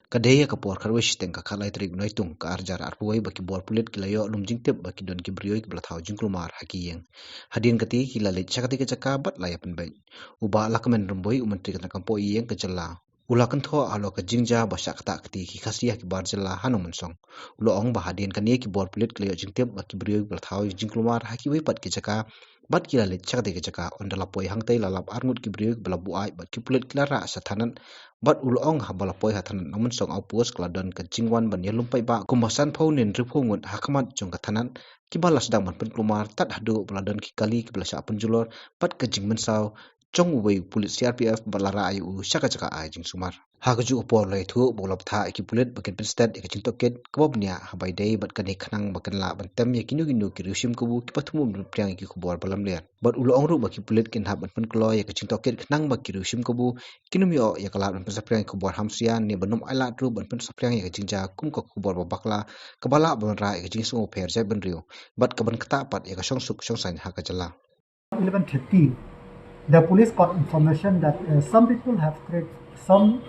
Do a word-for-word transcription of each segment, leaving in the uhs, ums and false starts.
Ka dei ïa ka por khatwei shiteng ka khatlai tarik Naitung ka arhajar arphew wei ba ki bor pulit ki la ïoh lum jingtip ba ki don ki briew kiba la thaw jingkulmar ha ki ïing. Hadien kata ki la leit sha katei ka jaka bad la ïa pynbeit. U Bah Lahkmen Rymbui, u Myntri ka tnad kam poh ïing ka jylla, u la kynthoh halor ka jingjia ba shah ktah kti ki khasi ha ki bar jylla ha Nongmynsong. U la ong ba hadien kane ki bor pulit ki la ïoh jingtip ba ki briew kiba la thaw jingkulmar ha kiwei pat ki jaka bad ki la leit sha katei ka jaka. Ynda la poi hangtei la lap arngut ki briew kiba la buaid bad ki pulit ki la rah sha thanat. Bad u la ong haba la poi ha thanat Nongmynsong outpost ka la don ka jingwan ban ïalum paidbah kumba sanphew ne hynriewphew ngut ha khmat jong ka thanat, kiba la sdang ban pynkulmar tad haduh ba la don ki kali kiba la shah pynjulor bad ka jingmynsaw jong uwei u pulit C R P F bad la rah ïa u sha ka jaka ai jingsumar. Ha kajuh ka por la ïathuh ba u la bthah ïa ki pulit ba kin pynsted ïa ka jingtohkit kaba bniah ha ba ïadei bad kane khnang ba kin lah ban tem ïa kino kino ki riewshim kabu kiba thmu ban pdiang ïa ki khubor ba lamler. Bad u la ong ruh ba ki pulit kin hap ban pynkloi ïa ka jingtohkit khnang ba ki riewshim kabu kin ym ïoh ïa ka lad ban pynsaphriang ïa ki khubor hamsien ne ban ym ailad ruh ban pynsaphriang ïa ka jingjia kum ka khubor ba bakla kaba lah ban wanrah ïa ka jingsngewpher jaitbynriew bad ka ban ktah pat ïa ka shongsuk shongsaiñ ha ka jylla. Eleven thirty, the police got information that uh, some people have created some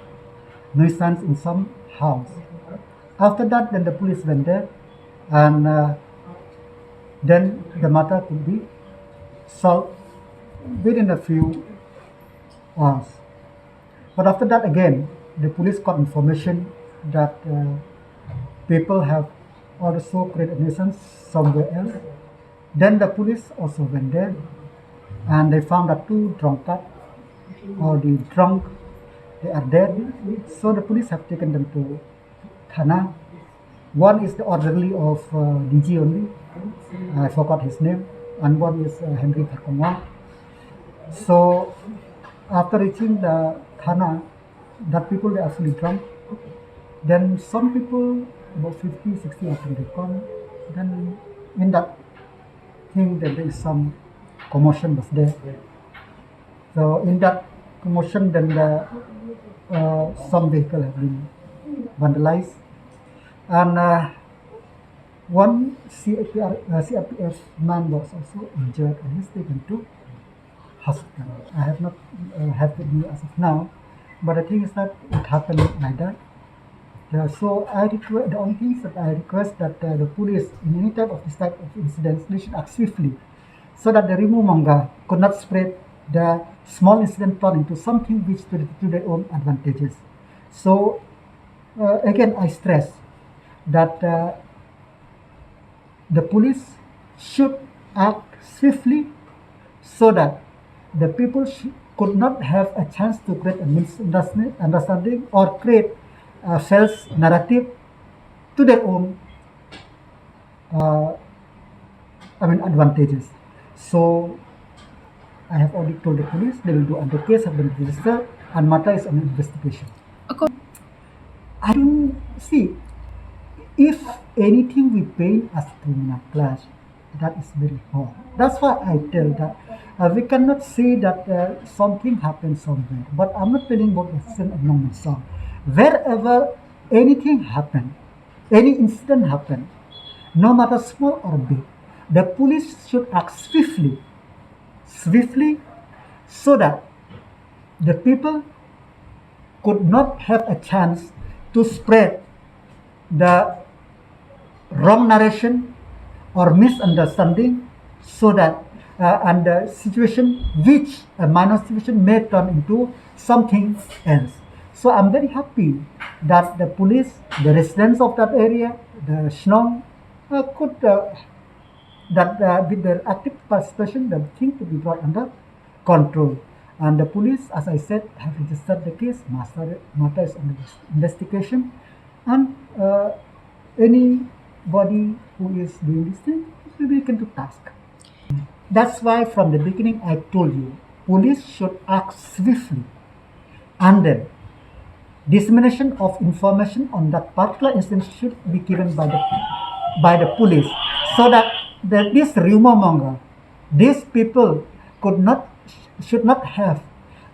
nuisance in some house. After that, then the police went there, and uh, then the matter could be solved within a few hours. But after that, again, the police got information that uh, people have also created nuisance somewhere else. Then the police also went there, and they found that two drunkard or the drunk, they are there. So the police have taken them to Thana. One is the orderly of uh, D G only. I forgot his name. And one is uh, Henry Thakomwa. So after reaching the Thana, that people they are fully drunk. Then some people, about fifty, sixty, I think they come. Then in that thing, then there is some commotion was there. So in that commotion, then the uh, some vehicle have been vandalized, and uh, one C P R, uh, C R P F man was also injured and he's taken to hospital. I have not uh, have with me as of now, but the thing is that it happened like that. Yeah, so I request the only thing is that I request that uh, the police in any type of this type of incidents they should act swiftly so that the rumor monger could not spread the small incident turn into something which to, to their own advantages. So uh, again, I stress that uh, the police should act swiftly so that the people sh- could not have a chance to create a misunderstanding or create a false narrative to their own uh, I mean, advantages. So I have already told the police they will do under case have been registered and matter is under investigation. I don't see if anything we paint as criminal clash, that is very wrong. That's why I tell that uh, we cannot say that uh, something happened somewhere. But I'm not telling about the same in Nongmynsong. Wherever anything happened, any incident happened, no matter small or big, the police should act swiftly, swiftly, so that the people could not have a chance to spread the wrong narration or misunderstanding, so that uh, and the situation which a minor situation may turn into something else. So I'm very happy that the police, the residents of that area, the Shnong, uh, could uh, that uh, with their active participation, the thing could be brought under control. And the police, as I said, have registered the case. Matter, matter is under investigation, and uh, anybody who is doing this thing will be taken to task. That's why from the beginning I told you, police should act swiftly, and then dissemination of information on that particular incident should be given by the by the police, so that, that this rumor monger, these people could not should not have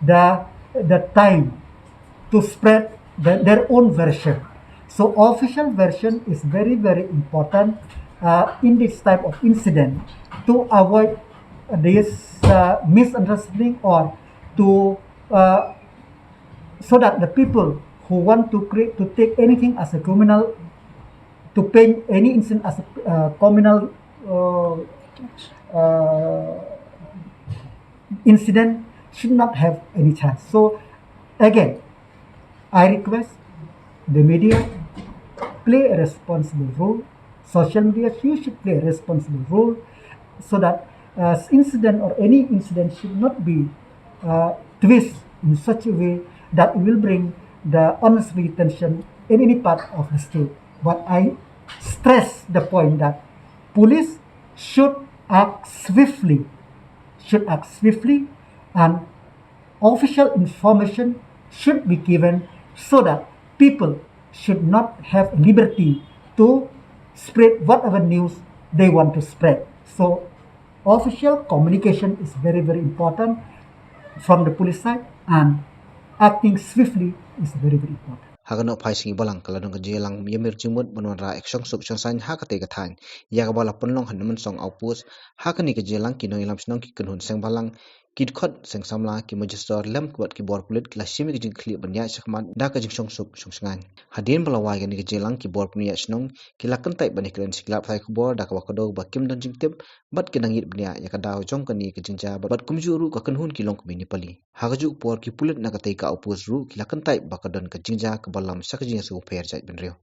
the the time to spread the, their own version. So official version is very, very important uh, in this type of incident to avoid this uh, misunderstanding or to uh, so that the people who want to create, to take anything as a communal, to paint any incident as a uh, communal uh, uh, incident should not have any chance. So again, I request the media play a responsible role. Social media, you should play a responsible role so that uh, incident or any incident should not be uh, twist in such a way that it will bring the unnecessary tension in any part of the state. But I stress the point that police should act swiftly, should act swiftly, and official information should be given so that people should not have liberty to spread whatever news they want to spread. So official communication is very, very important from the police side, and acting swiftly is very, very important. Ha ka nongphai sngi balang ka la don ka jingïalang ïamir jingmut ban wanrah ïa ka shongsuk shongsaiñ ha katei ka thaiñ, ïa kaba la pynlong ha Nongmynsong Outpost. Ha kane ka jingïalang ki nongïalam shnong, ki kynhun seng balang, ki dkhot seng samla, ki magistrate lem bad ki bor pulit ki la shim ïa ka jingkitkhlieh ban ïaid shakhmat da ka jingshongsuk shongsaiñ. Hadien ba la wai kane ka jingïalang, ki bor pynïaid shnong ki la kyntait ban ïakren sha ki lad pathai khubor da kaba kdew ba kim don jingtip bad ki nang ïit bniah ïa ka daw jong kane ka jingjia bad kumjuh ruh ka kynhun ki longkmie Nepali. Ha kajuh ka por ki pulit na katei ka outpost ruh ki la kyntait ba ka don ka jingjia kaba lam sha ka jingïasngewpher jaitbynriew.